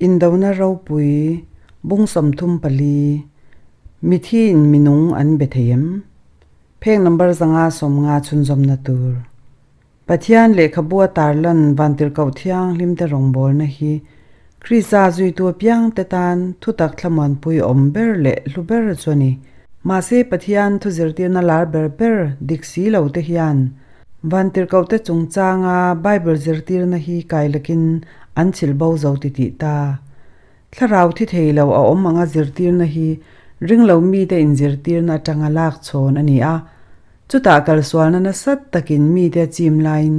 Indona ropui bung 34, Mithi in minung an be thei em? Pheng number 550 chhunzawmna tur. Pathian lehkhabu a tarlan Vantirhkoh Thianghlimte rawngbawlna hi Krista zuitu apiangte tan thutak thlamuanpui awm ber leh hlu ber chu a ni. Mahse Pathian thu zirtirna lar ber ber dik si lo te hian Vantirhkohte chungchanga Bible zirtirna hi kailakin an chhilh bo zo titih ta. Thlarau thi thei lo a awm anga zirtirna hi ringlo mite inzirtirna atanga lak chhawn a ni a. Chutah kalsualna nasat takin mite a chim laiin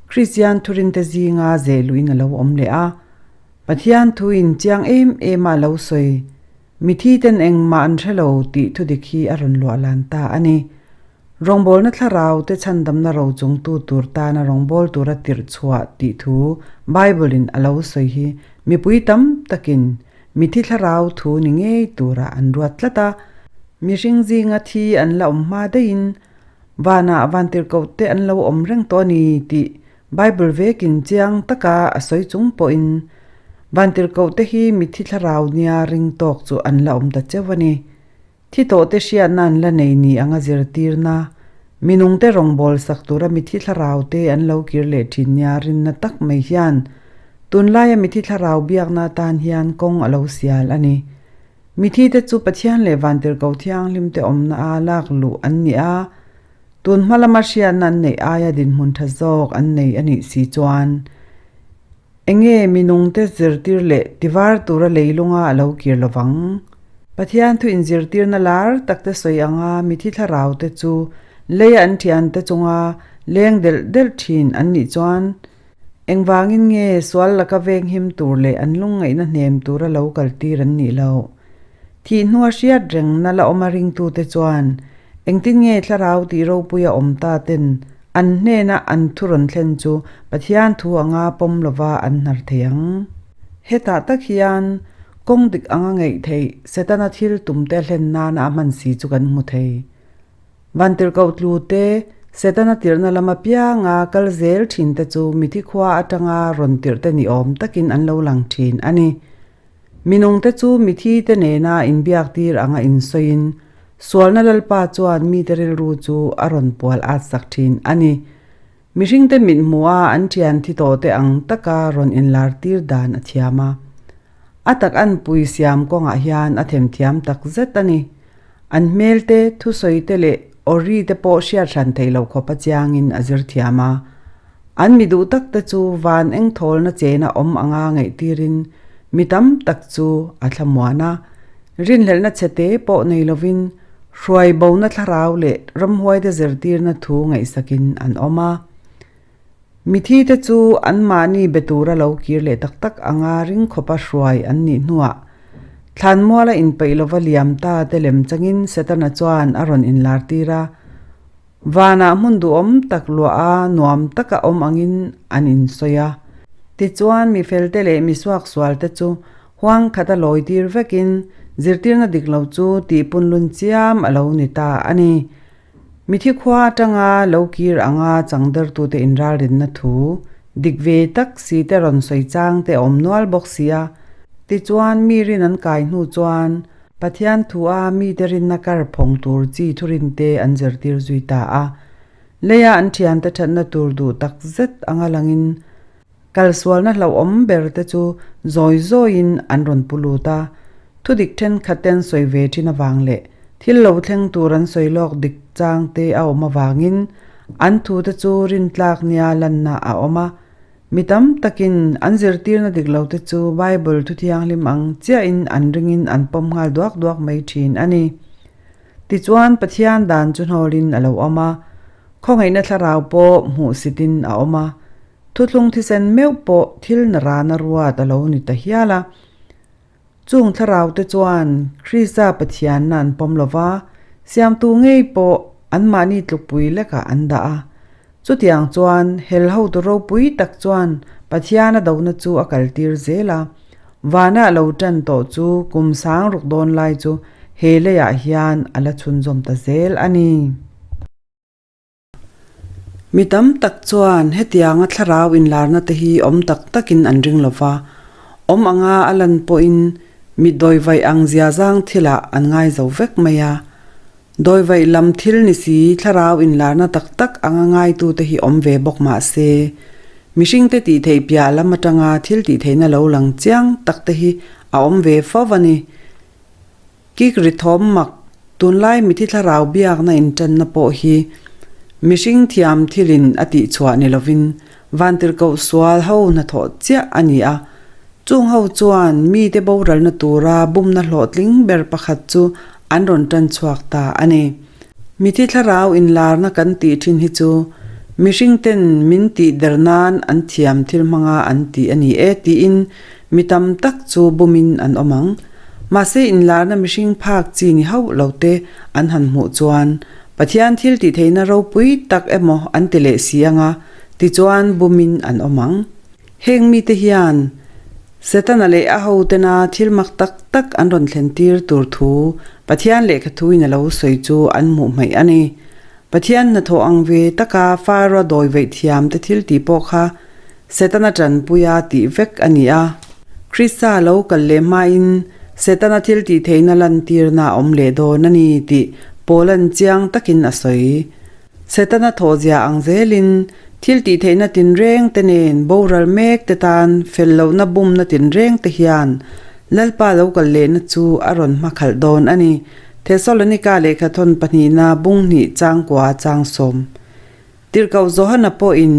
Kristian thurinte zinga zeh luhin a lo awm leh a. Pathian thuin chiang em em a lo sawi, Mithiten engmah an hre lo tih thudik hi a rawn luah lan ta a ni. Rawngbawlna thlarau te chhandamna ro chungtu tur tana rawngbâwl tura tirh chhuah tih thu Bible-in a lo sawi hi mipui tam takin mithi thlarau thu ni ngei tura an ruat tlat a. Mihring zinga thi an la awm hma daihin vanah vantirhkoh te an lo awm reng tawh a ni tih Bible vekin chiang taka a sawi chung pawhin vantirhkoh te hi mithi thlarau nia ring tawk chu an la awm ta cheu a ni. Thi tawhte hriatna an la nei ni anga zirtirna, minungte rawngbâwl sak tura mithi thlaraute an lo kir leh ṭhin nia rinna tak mai hian tunlaia mithi thlarau biakna atan hian kawng a lo sial a ni. Mithite chu Pathian leh Vantirhkoh Thianghlimte awmna a lak luh an ni a, tun hma lama hriatna an neih aia dinhmun ṭha zawk an nei a nih si chuan Enge minungte zirtir leh tivar tura leilunga a lo kir lovang? Pathian thu inzirtirna lar takte sawi anga mithi thlaraute chu leia an thiante chunga leng delh delh thin an nih chuan engvangin nge sual laka venghim tur leh an lungngaihna hnem tura lo kaltir an nih loh? Thih hnua hriat rengna la awma ringtute chuan engtin nge thlarau tih ropuia awm ta ten An hnena an thu rawn thlen chu Pathian thu anga pawm lova an hnar thei ang. Hetah tak hian kawng dik anga ngeih theih Setana thil tumte hlen nana a hman si chu kan hmu thei. Vantirhkoh tlu te, Setana tirhna lam apianga kal zel thin te chu mithi khua atanga rawn tirh te ni awm takin an lo lang thin a ni. Minungte chu mithite nena inbiak tir anga insawiin, sualna Lalpa chuan mite rilru chu a rawn pual at sak thin a ni. Mihringte mithmuha an thian thi tawhte ang taka rawn inlar tir dan a thiam a. A tak anpui siam kawngah hian a themthiam tak zet a ni. An hmelte, thusawite leh awri te pawh hriat hran theih loh khawpa chiangin a zir thiam a. An mi duh tak te chu van engthawlna chena awm anga ngaihtirin mi tam tak chu a thlamuan a. Rinhlelhna chhete pawh nei lovin hruai bona thlarau leh ramhuaite zirtirna thu ngaihsakin an awm a. Mithi te chu anmahni be tura lo kir leh tak tak anga ring khawpa hruai an nih hnuah thlanmuala inpeih lova liam ta te lem changin Setana chuan a rawn inlar tir a. Vanah hmun duhawm tak luah a nuam taka awm angin an insawi a. Tichuan mi felte leh mi suaksual te chu huang khata lawi tir vekin zirtirna dik lo chu tihpunlun chiam a lo ni ta a ni. Mithi khua atanga lo kir anga changdertute inralrinna thu dik ve tak si te rawn sawi chang te a awm nual bawk si a. Tichuan mi rin an kai hnu chuan Pathian thua mite rinna kar phawng tur chi thurinte an zirtir zui ta a. Leia an thiante thatna tur duh tak zet anga langin kalsualna hlauhawm ber te chu zawi zawiin an rawn pu lut a. Thudik thenkhatten sawi ve thin avang leh thil lo thleng tur an sawi lawk dik chang te a awm avangin an thute chu rintlak nia lanna a awm a. Mi tam takin an zirtirna dik lo te chu Bible thu thianghlim ang chiahin an ringin an pawm nghal duak duak mai thin a ni. Tichuan Pathian dan chu hnawlin a lo awm a, khawngaihna thlarau pawh hmuhsitin a awm a, thuthlung thisen meuh pawh thil na rana ruat a lo ni ta hial a. Chung thlarau te chuan Krista Pathianna an pawm lo va, siamtu ngei pawh anmahni tlukpui lekah an dah a. Chutiang chuan hel hotu ropui tak chuan Pathian a dona chu a kaltir zel a. Vana a lo tan tawh chu kum sang ruk dawn lai chu he leiah hian a la chhunzawm ta zel a ni. Mi tam tak chuan hetianga thlarau inlarna te hi awm tak takin an ring lo va. Awm anga a lan pawhin mi dawivaih ang ziazang thilah an ngai zo vek mai a. Dawivaih lam thil ni si thlarau inlarna tak tak anga ngaitute hi awm ve bawk mah se, mihringte tih theih piah lam atanga thil tih theihna lo lang chiang tak te hi a awm ve fo a ni. Kik ri thawm mak, tunlai mithi thlarau biakna inṭanna pawh hi mihring thiam thilin a tihchhuah ni lovin vantirhkoh sual ho hnathawh chiah a ni a. Chung ho chuan mite boralna tura bumna hlawhtling ber pakhat chu an rawn ṭan chhuak ta a ni. Mithi thlarau inlarna kan tih ṭhin hi chu mihringten min tih der nan an thiam thil hmanga an tih a ni e tiin mi tam tak chu bumin an awm ang. Mahse inlarna mihring phak chi ni hauh lo te an han hmuh chuan Pathian thil tih theihna ropui tak emaw an ti leh si anga tichuan bumin an awm ang. Heng mite hian Setana leh a hotena thil mak tak tak an rawn thlen tir tur thu Pathian lehkha thuin a lo sawi chu an hmuh hmaih a ni. Pathian hnathawh ang ve taka Pharaoh dawi veih thiam te thil tih pawh kha Setana tanpuia tih vek a ni a. Krista lo kal leh hmain Setana thil tih theihna lantirna a awm leh dawn a ni tih Paula'n chiang takin a sawi. Setana thawhzia ang zelin thil tih theihna tinreng te nen boral mek te tan fel lohna bumna tinreng te hian Lalpa lo kal lehna chu a rawn hmakhalh dawn a ni. Thesalonika lehkhathawn pahnihna bung hnih changkua changsawm. Tirhkoh Johana pawhin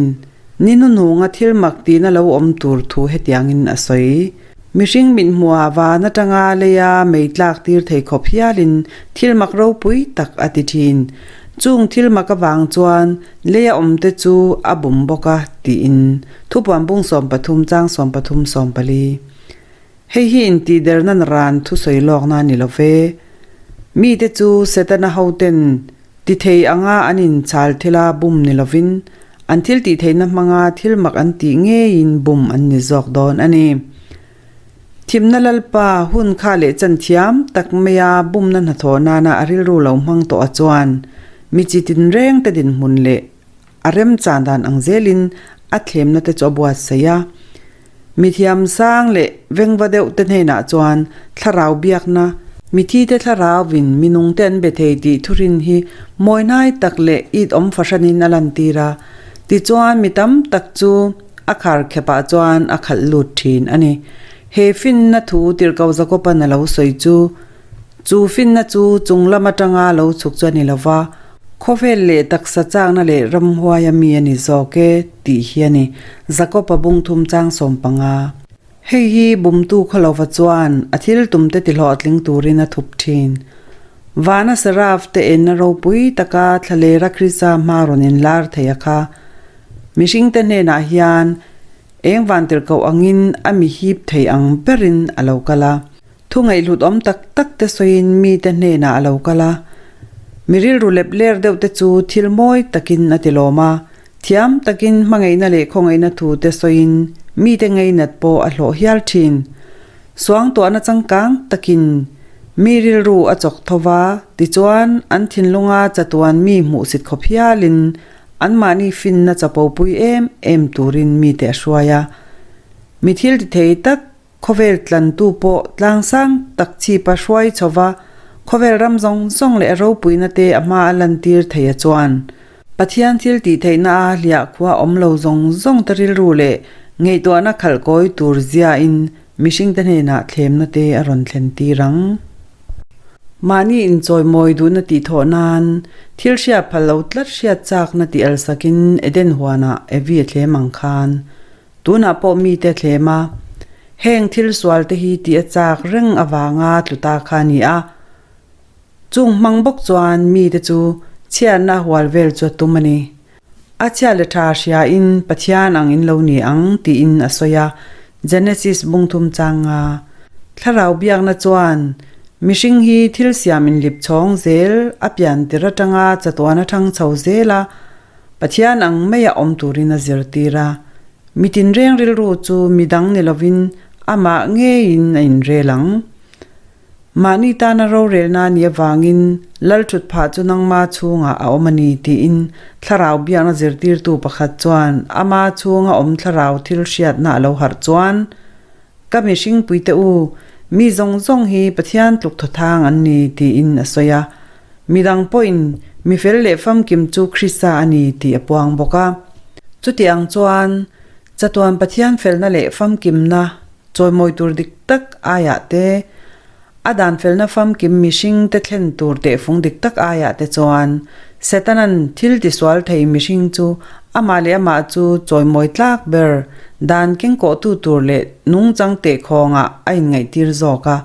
ni hnuhnunga thil mak tihna lo awm tur thu hetiangin a sawi. Mihring mithmuha van atanga leia mei tlak tir thei khawp hialin thil mak ropui tak a ti thin. Chung thil mak avang chuan leia awmte chu a bum bawk a, tiin Thupuan bung 13 chang 13 14. Hei hi intihderna ran thusawi lawkna a ni lo ve. Mite chu Setana hoten Ti thei anga an inchhal thila bum ni lovin, an thil tih theihna hmanga thil mak an tih ngeiin bum an ni zawk dawn a ni. Thimna Lalpa hun kha leh chan thiam tak maia bumna hnathawh nana a rilru lo hmang tawh a chuan mi chi tinreng te dinhmun leh a remchan dan ang zelin a thlemna te chu a buatsaih a. Mithiam sang leh vengva deuh te hnenah chuan thlarau biakna, mithi te thlarauvin minung te an be thei tih thurin hi mawihnai tak leh it awm fahranin a lantir a, tichuan mi tam tak chu a khar khepah chuan a khalh lut thin a ni. He finna thu tirhkoh Jakoban a lo sawi chu, Chu finna chu chung lam atanga lo chhuk chu a ni lova, khawvel leh taksa chakna leh ramhuaia mi a ni zawk e tih hi a ni, Jakob-a bungthum chang 15. Hei hi bumtu khawlova chuan a thil tumte tihlawhtling turin a thup thin. Vana Seraph te enna ropui taka thlalera Krista hma rawn inlar thei a kha. Mihringte hnenah hian eng vantirhkoh angin a mi hip thei ang berin a lo kal a. Thu ngaihhlut awm tak tak te sawiin mite hnenah a lo kal a, mi rilru lep ler deuh te chu thil mawi takin a ti lawm a, thiam takin hmangaihna leh khawngaihna thu te sawiin mite ngeinat pawh a hlawh hial thin. Suangtuahna changkang takin mi rilru a chawk tho va, tichuan an thinlunga chatuan mi hmuhsit khawp hialin anmahni finna chapopui em em turin mite a hruai a. Mi thil ti thei tak Khawvel tlantu pawh tlangsang tak chhipa hruai chhova khawvel ram zawng zawng leh a ropuina te a hma a lantir thei a chuan Pathian thil tih theihna a hliah khua awm lo zawng zawng te rilru leh ngaihtuahna khalh kawi tur ziain mihringte hnenah thlemna te a rawn thlen tir ang. Mahni inchawimawi duhna tih thawh nan thil hriat phal lo tlat hriat chakna tih alsakin Eden huanah Evi a thlem ang khan Tunah pawh mite thlem a, heng thil sual te hi tih a chak reng avanga tlu ta kha a ni a. Chung hmang bawk chuan mite chu chhiatna a hual vel chu a tum a ni. A chhia leh tha hriain Pathian ang in lo ni ang tiin a sawi a, Genesis bungthum changa thlarau biakna chuan mihring hi thil siam inlip chhawng zel a pian tir atanga chatuan a thang chho zel a, Pathian ang maia awm turin a zirtir a, mi tinreng rilru chu mi dang ni lovin amah ngeiin a inrel ang. Mahni tana rorelna a nih avangin Lal thut phah chu nangma chhungah a awm a ni tiin thlarau biakna zirtirtu pakhat chuan ama chhunga awm thlarau thil hriatna a lo harh chuan. Ka mihringpuite u, mi zawng zawng hi Pathian tluk thawthang an ni, tiin a sawi a. Midang pawhin mi fel leh famkim chu Krista a ni tih a puang bawk a. Chuti ang chuan, chatuan Pathian felna leh famkimna chawimawi tur dik tak aiah te, a dan felna famkim mihringte thlen tur tehfung dik tak aiah te chuan Setana'n thil tisual thei mihring chu amah leh amah chu chawimawi tlak ber dan kengkawhtu tur leh nungchang tehkhawngah a inngaihtir zawk a.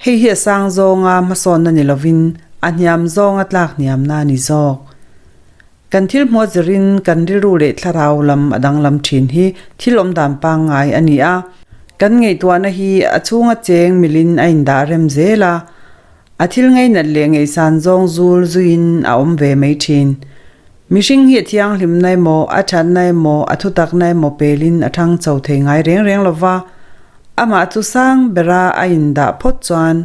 Hei hi a sang zawnga hmasawnna ni lovin a hniam zawnga tlak hniamna a ni zawk. Kan thil hmuh zirin kan rilru leh thlarau lam a danglam thin hi thil awmdan pangngai a ni a. Kan ngaihtuahna hi a chhunga cheng milin a indah rem zel a, a thil ngainat leh ngaihsan zawng zul zuiin a awm ve mai thin. Mihring hi a thianghlimna emaw, a thatna emaw, a thutakna emaw pelin a thang chho thei ngai reng reng lova, amah chu sang bera a indah phawt chuan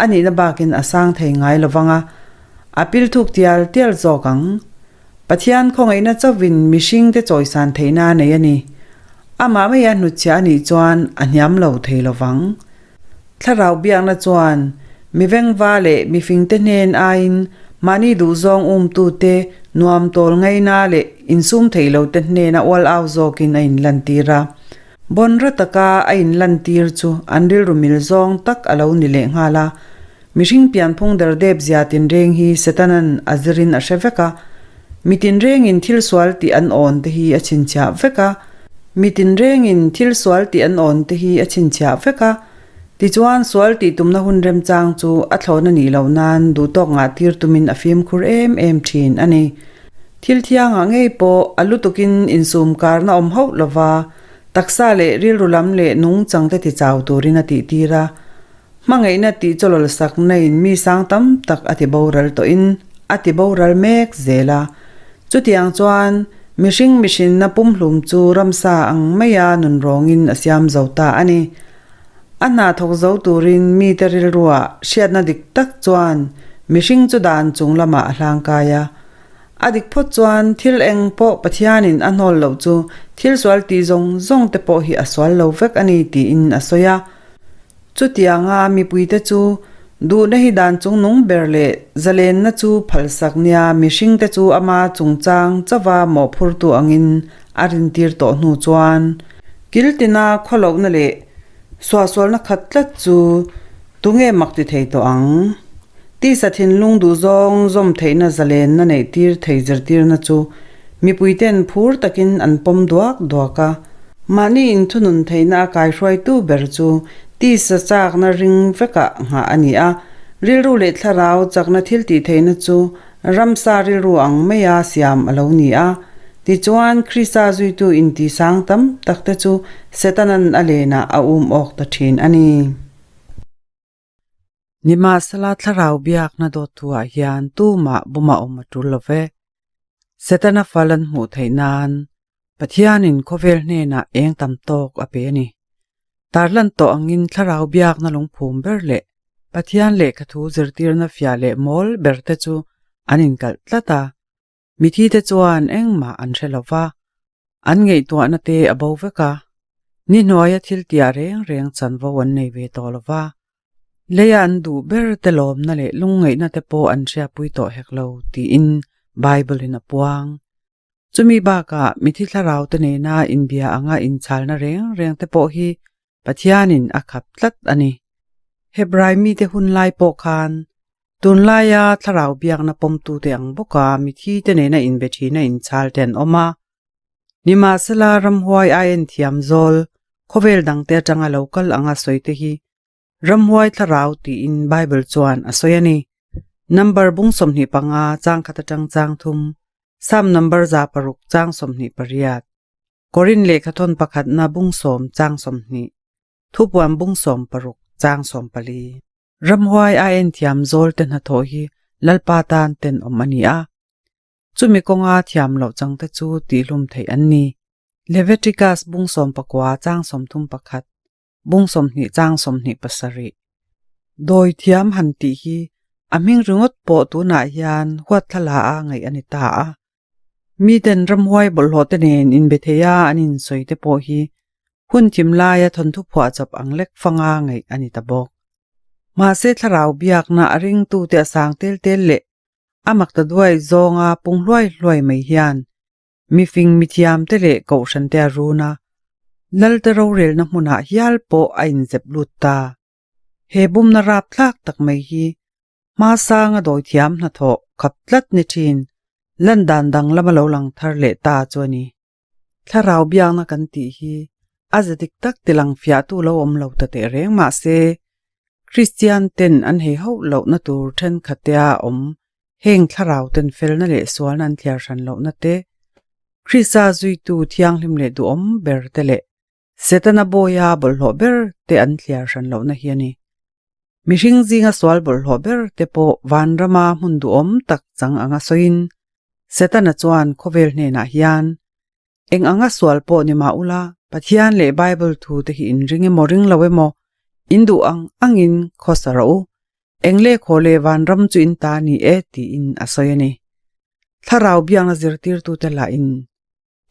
a nihna bakin a sang thei ngai lovang a, A pil thuk tial tial zawk ang. Pathian khawngaihna chauhin mihringte chawisan theihna a nei a ni. Amah maia hnutchhiah a nih chuan a hniam lo thei lo vang. Thlarau biakna chuan mi vengva leh mifingte hnen aiin mahni duhzawng umtute nuam tawl ngaina leh insum thei lote hnena ual au zawkin a inlantir a. Bawnra taka a inlantir chu an rilru mil zawng tak a lo ni lehnghal a. Mihring pianphung derdep zia tinreng hi Setana'n a zirin a hre vek a. Mi tinrengin thil sual tih an awn te hi a chhinchhiah vek a. Mi tinrengin thil sual tih an awn te hi a chhinchhiah vek a. Tichuan, sual tih tumna hun remchang chu a thlawhna nih loh nan duhtawk ngah tir tumin a fimkhur em em thin a ni. Thil thiangah ngei pawh a lutukin insum karna awm hauh lova taksa leh rilru lam leh nungchangte tichau turin a tihtir a. Hmangaihna tih chawlawl sak naiin mi sang tam tak a ti boral tawhin a ti boral mek zel a. Chutiang chuan mihring mihrinna pumhlum chu ramsa ang maia nun rawngin a siam zo ta a ni. A hna thawk zo turin mite rilruah hriatna dik tak chuan mihring chu dan chung lamah a hlangkai a. A dik phawt chuan thil eng pawh Pathianin a hnawl loh chu thil sual tih zawng zawng te pawh hi a sual lo vek a ni tiin a sawi a. Chutianga mipuite chu duhna hi dan chungnung ber leh zalenna chu phalsak nia mihringte chu ama chungchang chauva mawhphurtu angin a rintir tawh hnu chuan kiltina khawlohna leh suahsualna khat tlat chu tunge mak ti thei tawh ang? Tisa thinlung duhzawng zawm theihna zalenna neihtir thei zirtirna chu mipuiten phur takin an pawm duak duak a. Mahni inthunun theihna a kaihruaitu ber chu tisa chakna ring vekah nghah a ni a, rilru leh thlarau chakna thil tih theihna chu ramsa rilru ang maia siam a lo ni a. Tichuan, Krista zuitu intisang tam takte chu Setana'n a lenah a um awk ta thin a ni. Nimahsela thlarau biakna dawt thuah hian tumah buma awm a tul lo ve. Setana fal an hmuh theih nan Pathianin khawvel hnenah eng tam tawk a pe a ni. Tarlan tawh angin thlarau biakna lungphum ber leh Pathian lehkha thu zirtirna fiah leh mawl berte chu an inkalh tlat a. Mithite chuan engmah an hre lo va, an ngaihtuahna te a bo vek a, ni hnuaia thil tiah reng reng chanvo an nei ve tawh lo va, leia an duh ber te lawmna leh lungngaihna te pawh an hriatpui tawh hek lo tiin Bible-in a puang. Chumi bakah mithi thlarau te nena inbia anga inchalna reng reng te pawh hi Pathianin a khap tlat a ni. Hebrai mite hun lai pawh khan tunlaia thlarau biakna pawmtute ang bawka mithite nena inbe thina inchhal te an awm a. Nimahsela ramhuai aien thiam zawl khawvel dangte atanga lo kal anga sawite hi ramhuai thlarau tiin Bible chuan a sawi a ni. Number bung 25 changkhat atang chang thum, Psalm number 6 chang 28. Korin lehkhathawn pakhatna bung sawm chang 20, thupuan bung 16 chang 14. Ramhuai a en thiam zawl te hnathawh hi Lalpa tan tenawm a ni a. Chumi kawnga thiam loh changte chu tihhlum theih an ni. Leviticus bung 19 chang 31, bung 20 chang 27. Dawi thiam han tih hi a hming ringawt pawh tunah hian huatthla a ngaih a ni ta a. Miten ramhuai bawlhhlawh te nen inbe thei a an insawi te pawh hi Hun thim laia thawnthu phuahchawp ang lek fanga ngaih a ni ta bawk. Mahse thlarau biakna a ringtute a sang tel tel leh a mak ta duai zawnga pung hluai hluai mai hian mifing mithiamte leh kohhrante a run a, Lalte rorelna hmunah hial pawh a inzep lut ta. He bumna rapthlak tak mai hi hmasanga dawithiam hnathawh khap tlat ni thin lan dan danglama lo lang thar leh ta chu a ni. Thlarau biakna kan tih hi a za dik tak tilang fiahtu lo awm lo ta teh reng mah se, Kristian ten an hei hauh lohna tur thenkhatea awm heng thlarau ten felna leh sualna an thliar hran lohna te, Krista zuitu thianghlim leh duhawm ber te leh Setana bawia bawlhhlawh ber te an thliar hran lohna hi a ni. Mihring zinga sual bawlhhlawh ber te pawh vanrama hmun duhawm tak chang anga sawiin Setana chuan khawvel hnenah hian eng anga sual pawh ni mah ula Pathian leh Bible thu te hi in ring emaw ring lo emaw in duh ang angin khawsa rawh u, eng leh khaw leh vanram chu in ta ni e tiin a sawi a ni. Thlarau biakna zirtirtute lahin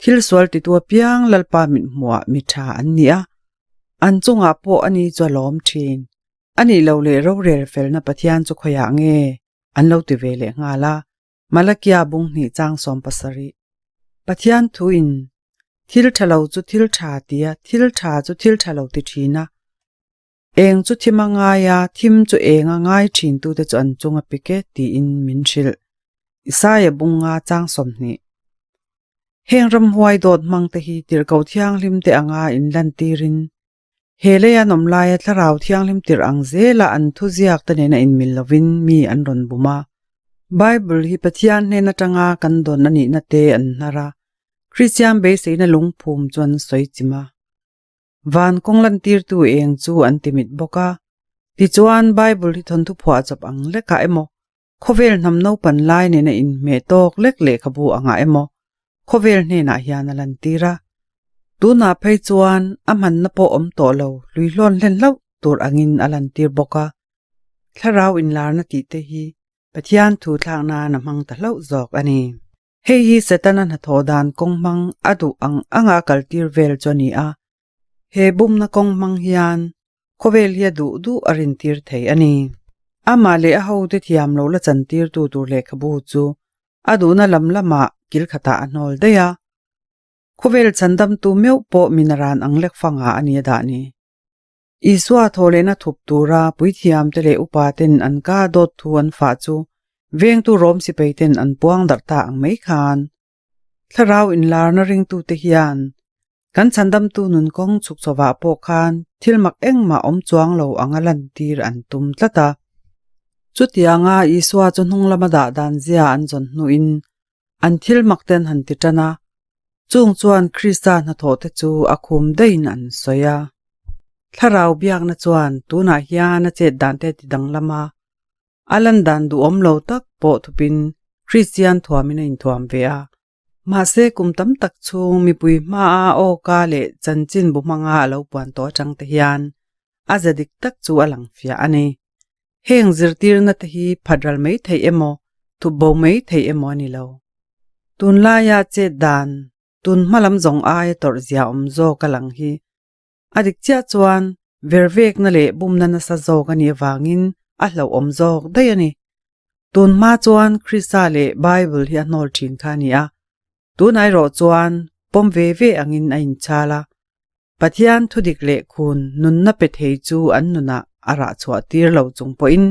Thil sual titu apiang Lalpa mit hmuhah mi tha an ni a, an chungah pawh ani chu a lawm thin. A nih loh leh rorel felna Pathian chu khawiah nge an lo ti ve leh nghal a, Malakia bung hnih chang 70. Pathian thuin thil tha lo chu thil tha tia thil tha chu thil tha lo ti thin a, eng chu thim a ngai a, thim chu eng a ngai thin tute chu an chung a pik e tiin min hrilh. Isaia bunga chang 20. Heng ramhuai dawt hmang te hi tirhkoh thianghlim te anga inlantirin he lei an awm laia thlarau thianghlim tirh ang zela an thuziak te nena inmil lovin mi an rawn bum a. Bible hi Pathian hnen atanga kan dawn a nihna te an hnar a, Kristian beiseina lungphum chu an sawi chim a. Van kawng lantirtu eng chu an ti mit bawk a. Tichuan Bible hi thawnthu phuahchawp ang lekah emaw Khawvel hnam naupan lai nena inhmeh tawk lek lehkhabu angah emaw khawvel hnenah hian a lantir a. Tunah phei chuan a hmanna pawh awm tawh lo hlui hlawn hlen hlauh tur angin a lantir bawk a. Thlarau inlarna tih te hi Pathian thu thlak nan a hmang ta hlauh zawk a ni. Hei hi Setana hnathawh dan kawng hmang a duh ang anga kaltir vel chu a ni a. He bumna kawng hmang hian khawvel hi a duh duh a rintir thei a ni. Amah leh a hote thiam lo la chantirtu tur lehkhabu chu a duhna lam lamah kil khatah a hnawl daih a. Khawvel chhandamtu meuh pawh min a ran ang lek fangah a ni a dah ni. Isua thawhlehna thup tura puithiamte leh upaten an ka dawt thu an fah chu vengtu Rom sipaiten an puang darh ta ang mai khan. Thlarau inlarna ringtute hian kan chhandamtu nun kawng chhuk chhovah pawh khan thil mak engmah awm chuang lo anga lantir an tum tlat a. Chutianga Isua chu hnung lama dah dan zia an zawn hnuin an thil mak te an han ti tan a, chung chuan Krista hnathawh te chu a khum daihin an sawi a. Thlarau biakna chuan tunah hian a chet dan te a ti danglam a, A lan dan duhawm lo tak pawh thupin Kristian thuamin a inthuam ve a. Mahse kum tam tak chhung mipui hmaa awka leh chanchin bu hmanga a lo puan tawh atang te hian a za dik tak chu a lang fiah a ni. Heng zirtirna te hi phat ral mai theih emaw, thup bo mai theih emaw a ni lo. Tunlaia chet dan, tun hma lam zawng aia tawrh zia awm zawk a lang hi A dik chiah chuan vervekna leh bumna nasa zawk a nih avangin a hlauhawm zawk daih a ni. Tun hma chuan Krista leh Bible hi a hnawl thin kha a ni a, tunah erawh chuan pawm ve ve angin a inchhal a. Pathian thudik leh khun nunna pe thei chu an nunah a rah chhuah tir lo chung pawhin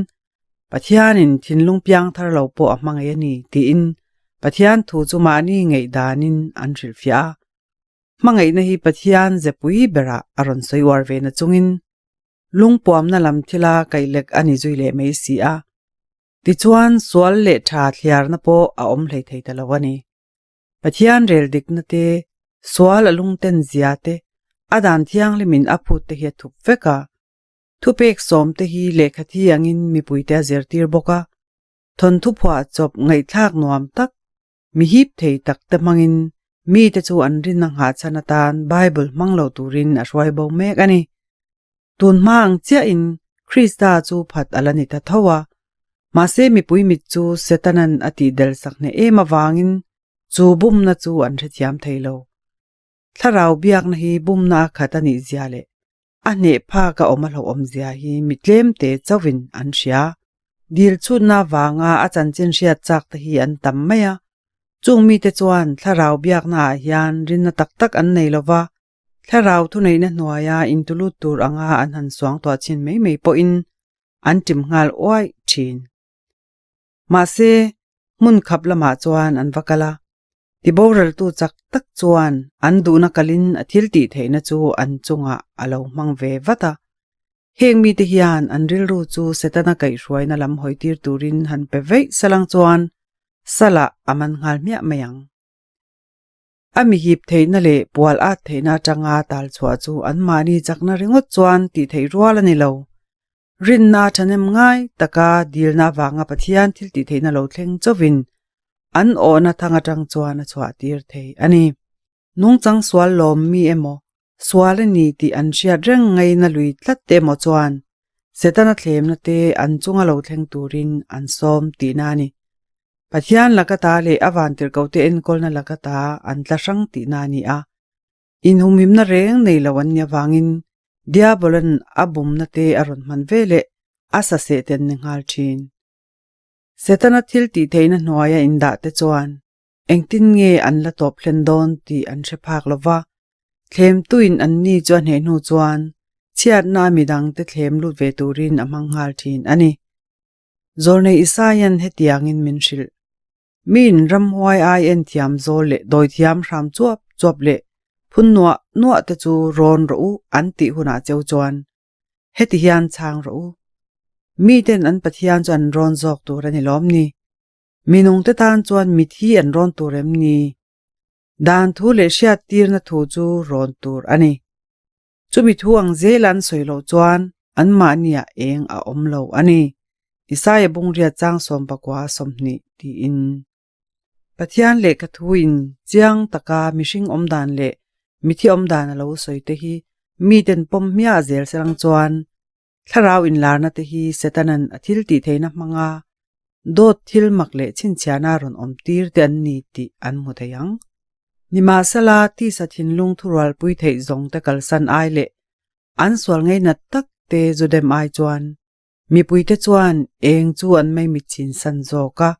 Pathianin thinlung piang thar lo pawh a hmangaih a ni tiin Pathian thu chu mahni ngaihdanin an hrilhfiah a. Hmangaihna hi Pathian zepui berah a rawn sawi uar ve na chungin lungpuamna lam thila kaihlek a ni zui leh mai si a. Tichuan sual leh tha thliarna pawh a awm hlei thei ta lo a ni. Pathian rel dikna te, sual a lungten zia te, a dan thianghlimin a phut te hi a thup vek a. Thupek sawm te hi lehkha thi angin mipuite a zirtir bawk a. Thawnthu phuah chawp ngaihthlak nuam tak Mi hip thei tak te hmangin mite chu an rinna nghahchhan atan Bible hmang lo turin a hruai bo mek a ni. Tun hma ang chiahin Krista chu phat a la ni ta tho a, mahse mipui mit chu Setanan a tih del sak hneh em avangin chu bumna chu an hrethiam thei lo. Thlarau biakna hi bumna a khat a nih zia leh a hneh phak a awm a hlauhawm zia hi mi tlemte chauhin an hria. Dil chhutna vanga a chanchin hriat chak te hi an tam mai a. Chung mite chuan thlarau biakna ah hian rinna tak tak an nei lova, thlarau thuneihna hnuaia intulut tur anga an han suang tuah chhin mai mai pawhin an ṭim nghal uaih ṭhin. Mahse, hmun khap lamah chuan an va kal a, tiboraltu chak tak chuan an duhna kalin a thil tih theihna chu an chungah a lo hmang ve vat a. Heng mite hian an rilru chu Setana kaihhruaina lam hawitir turin han pe veih salang chuan salah a man nghal hmiah mai ang. A mi hip theihna leh pual at theihna atanga tal chhuah chu anmahni chakna ringawt chuan tih theih rual a ni lo. Rinna thahnem ngai taka dilna avanga Pathian thil tih theihna lo thleng chauhin an awhna thang atang chuan a chhuah tir thei a ni. Nungchang sual lawm mi emaw, sual a ni tih an hriat reng ngaina lui tlat te emaw chuan Setana thlemna te an chunga lo thleng turin an sawm tihna a ni. Pathian laka ta leh a vantirhkohte enkawlna laka ta an tla hrang tihna a ni a. Inhumhimna reng nei lo an nih avangin Diabola'n a bumna te a rawn hman ve leh a saseh te an ni nghal thin. Setana thil tih theihna hnuaia indah te chuan engtin nge an la tawp hlen dawn tih an hre phak lo va, thlemtuin anni chu a hneh hnu chuan chhiatna midangte thlem lut ve turin a hmang nghal thin a ni. Zawlnei Isaia'n hetiangin min hrilh, Miin ramhuai ai en thiam zawl leh dawi thiam hram chuap chuap leh phun nuah nuah te chu rawn rawh u an tih hunah cheu chuan heti hian chhang rawh u. Miten an Pathian chu an rawn zawk tur a ni lawm ni? Minungte tan chuan mithi an rawn tur em ni? Dan thu leh hriattirna thu chu rawn tur a ni. Chumi thu ang zela an sawi loh chuan anmahniah eng a awm lo a ni. Isaia bungriat chang 19 20 tiin. Pathian lehkha thuin chiang taka mihring awmdan leh mithi awmdan a lo sawi te hi miten pawm hmiah zel serang chuan thlarau inlarna te hi Setanan a thil tih theihna hmanga dawt thil mak leh chhinchhiahna rawn awm tir te an ni tih an hmu thei ang. Nimahsela, tisa thinlung thurualpui theih zawng te kalsan ai leh an sual ngainat tak te zu dem ai chuan mipuite chuan eng chu an maimit chin san zawk a,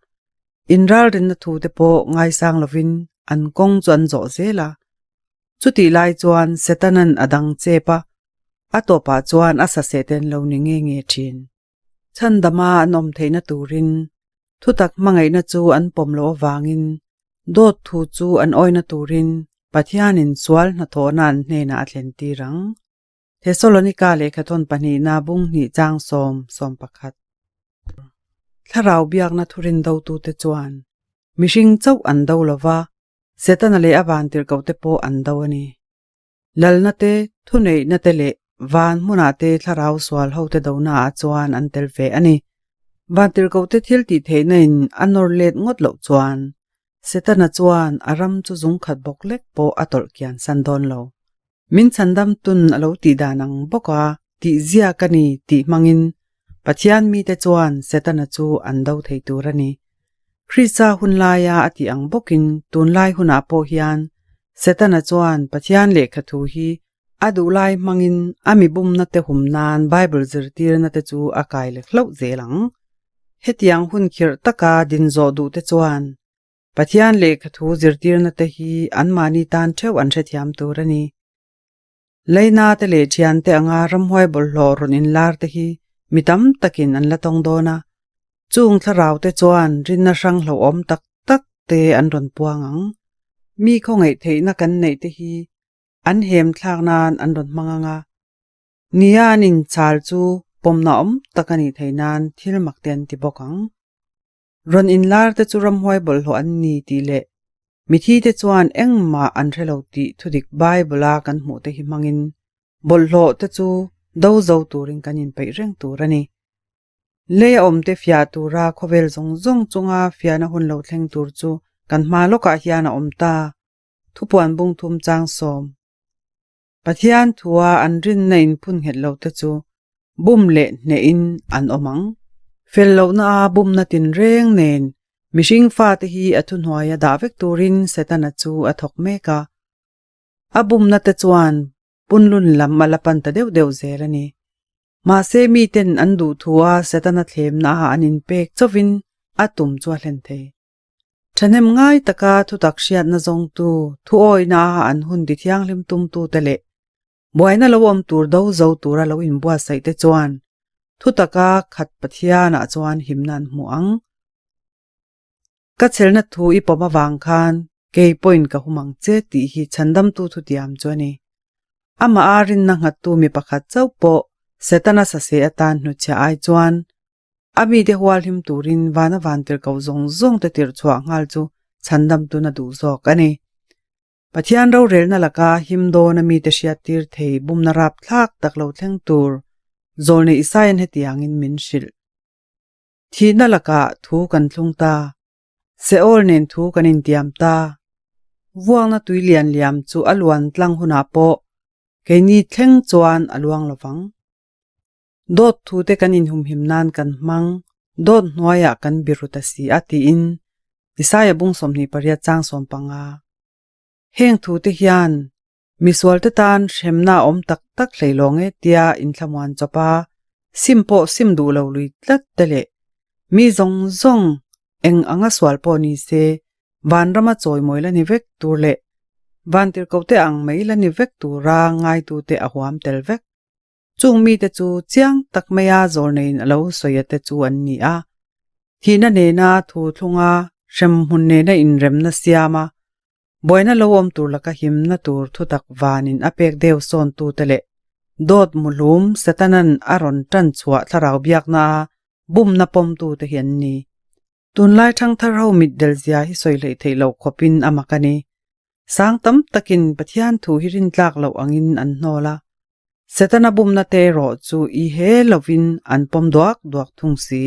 inralrinna thu te pawh ngaisang lovin an kawng chu an zawh zel a. Chutih lai chuan Setanan a dang chep a, a tawpah chuan a saseh te an lo ni nge nge thin. Chhandama an awm theihna turin thutak hmangaihna chu an pawm loh avangin dawt thu chu an awihna turin Pathianin sual hnathawhna an hnenah a thlen tir ang. Thesalonika lehkhathawn pahnihna bung hnih chang 10, 11. Thlarau biakna thurin dotute chuan mihring chauh an do lo va, Setana leh a vantirhkohte pawh an do a ni. Lalna te, thuneihna te leh van hmunah te thlarau sual hote dona ah chuan an tel ve a ni. Vantirhkohte thil tih theihna in a nawr let ngawt loh chuan Setana chuan a ram chu zung khat bawk lek pawh a tawlh kian san dawn lo. Min chhandam tun a lo tih dan ang bawk a tih ziak a ni tih hmangin Pathian mite chuan Setana chu an do thei tur a ni. Krista hun laia a tih ang bawkin tunlai hunah pawh hian Setana chuan Pathian lehkha thu hi a duhlai hmangin a mi bumna te hum nan Bible zirtirna te chu a kai lek hlauh zel ang. Hetiang hun khirh taka din zawh duh te chuan Pathian lehkha thu zirtirna te hi anmahni tan theuh an hrethiam tur a ni. Leina te leh thiante anga ramhuai bawlhhlawh rawn inlar te hi mi tam takin an la tawng dawn a, chung thlarau te chuan rinna hrang hlauhawm tak tak te an rawn puang ang. Mi khawngaih theihna kan neih te hi an hem thlak nan an rawn hmang ang a, nia an inchal chu pawmna awm tak a nih theih nan thil mak te an ti bawk ang. Rawn inlar te chu ramhuai bawlhhlawh an ni tih leh mithi te chuan engmah an hre lo tih thudik Bible a kan hmuh te hi hmangin bawlhhlawh te chu do zo turin kan inpeih reng tur a ni. Lei a awm te fiah tura khawvel zawng zawng chunga fiahna hun lo thleng tur chu kan hma lawkah hian a awm ta, thupuan bung thum chang sawm. Pathian thua an rinna inphun nghet lo te chu bum leh hnehin an awm ang. Fel lohna a bumna tinreng nen mihring fate hi a thuhnuaia dah vek turin Setana chu a thawk mek a. A bumna te chuan punlun lam a la pan ta deuh deuh zel a ni. Mahse miten an duh thua Setana thlemna ah an inpek chauhin a tum chu a hlen thei. Thahnem ngai taka thutak hriatna zawngtu, thuawihna ah an hun ti thianghlim tumtute leh buaina lo awm tur do zo tura lo inbuatsaih te chuan thutaka khat Pathianah chuan himna an hmu ang. Ka chhelna thu i pawm avang khan kei pawhin ka hum ang che tih hi chhandamtu thutiam chu a ni. Amah a rinna nghattu mi pakhat chauh pawh Setana saseh atan hnuchhiah ai chuan a mite hualhim turin vana vantirhkoh zawng zawng te tirh chhuah nghal chu chhandamtun a duh zawk a ni. Pathian rorelna laka him dawna mite hriattir thei bumna rapthlak tak lo thleng tur Zawlnei Isaia'n hetiangin min hrilh. Thihna lakah thu kan thlung ta. Seol nen thu kan intiam ta. Vuangna tui lian liam chu a luan tlang hunah pawh keini thleng chuan a luang lo vang. Dawt thu te kan inhumhim nan kan hmang, dawt hnuaiah kan biru ta si a tiin Isaiah bung 28 chang 15. Heng thu te hian Misualte tan hremna a awm tak tak hlei lawng e tia inthlamuan chawp a, sim pawh sim duh lo lui tlat te leh mi zawng zawng eng anga sual pawh ni se vanrama chawimawi la ni vek tur leh vantirhkohte ang mai la ni vek tura ngaitute a huam tel vek. Chung mite chu chiang tak maia zawlneiin a lo sawi te chu an ni a, thihna nena thu thlunga hremhmun nena inremna siama Buaina lo awm tur laka himna tur thutak vanin a pek deuh sawntute leh dawt muhlum Setanan a rawn tan chhuah thlarau biakna a bumna pawmtute hi an ni. Tunlai thangthar ho mitdel zia hi sawi hleih theih loh khawpin a mak a ni. Sang tam takin Pathian thu hi rintlak loh angin an hnawl a, Setana bumna te erawh chu i he lovin an pawm duak duak thung si.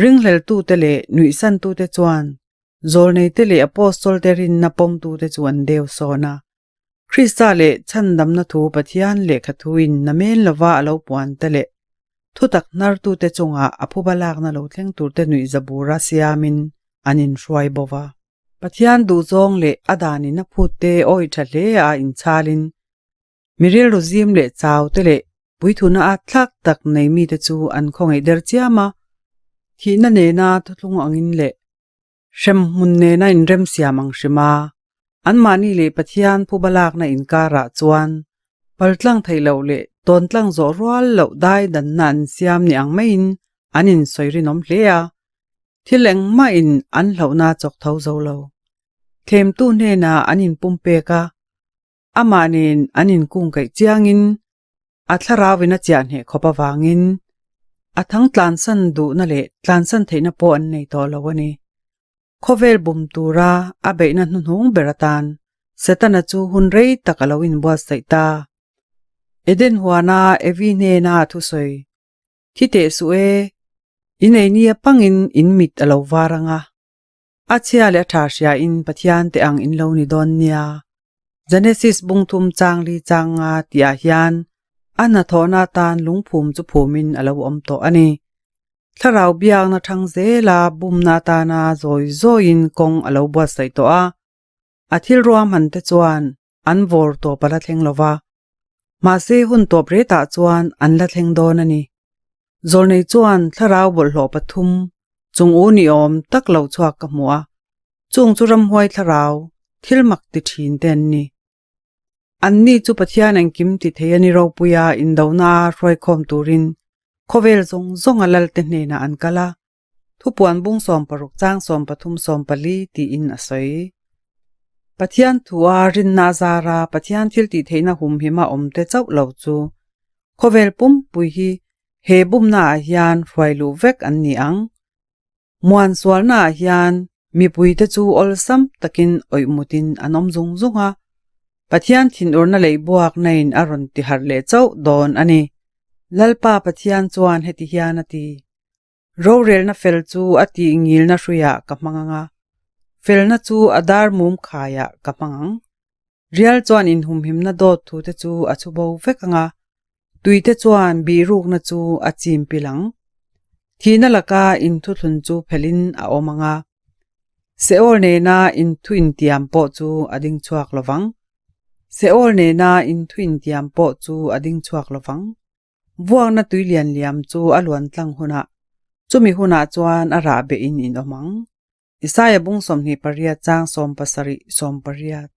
Ringhleltute leh nuihsantute chuan zawlneite leh apostolte rinna pawmtute chu an deu sawn a. Krista leh chhandamna thu Pathian lehkha thuin namen lova a lo puante leh thutak hnartute chungah a phuba lakna lo thleng turte nuihza bura siamin an inhruai bo va. Pathian duhzawng leh a danin a phutte awi tha hle a inchalin Mi rilru zim leh chau te leh puithuna at thlak tak nei mite chu an khawngaih der chiam a, thihna nena thuthlung angin leh hremhmun nena inremsiam ang hrim a, anmahni leh Pathian phuba lakna inkarah chuan paltlang theih loh leh tawntlang zawh rual loh dai danna an siam ni ang maiin an insawi rinawm hle a, thil engmahin an hlauhna chawk tho zo lo. Thlemtu hnenah an inpumpek a, Amah nen an inkungkaih chiangin a thlarauin a chiah hneh khawp avangin a thang tlansan duhna leh tlansan theihna pawh an nei tawh lo a ni. Khawvel bum tura a beihna hnuhnung ber atan Setana chu hun rei tak a lo inbuatsaih ta. Eden huana Evi hnena a thusawi, Thi teh suh e, in ei nia pangin in mit a lo var ang a. A chhia leh a tha hria in Pathian te ang in lo ni dawn nia. Genesis bung thum chang li chang nga tih ah hian a hnathawhna atan lungphum chu phum in a lo awm tawh a ni. Thlarau biakna thang zela bumna atana zawi zawi in kawng a lo buatsaih tawh a. A thil ruahman te chuan an vawr tawp a la thleng lo va, mahse hun tawp retah chuan an la thleng dawn a ni. Zawlnei chuan thlarau bawlhhlawh pathum chung u ni awm tak lo chhuak ka hmu a, chung chu ramhuai thlarau thil mak ti thin te an ni. Anni chu Pathian engkim ti thei a ni ropuia indona a hruaikhawm turin khawvel zawng zawnga lalte hnenah an kal a, Thupuan bung 60 chang 13 14 tiin a sawi. Pathian thua rinna a zara Pathian thil tih theihna humhima awmte chauh lo chu khawvel pumpui hi he bumnaah hian hruai luh vek an ni ang. Muan sualnaah hian mipuite chu awlsam takin awih mutin an awm zung zung a, Pathian thinurna leihbuakna in a rawn ti harh leh chauh dawn a ni. Lalpa Pathian chuan heti hian a ti, Rorelna fel chu a tih ngilna hruiah ka hmang ang a, felna chu a dar mum khaiah ka hmang ang. Rial chuan inhumhimna dawt thute chu a chhu bo vek ang a, tuite chuan bihrukna chu a chim pil ang. Thihna laka inthuthlun chu phelhin a awm ang a, Seol nena inthu intiam pawh chu a ding chhuak lo vang. Seol nena inthuintiam pawh chu a ding chhuak lo vang. Vuakna tui lian liam chu a luan tlang hunah, chumi hunah chuan a rah behin in awm ang. Isaia bung 28 chang 17, 18.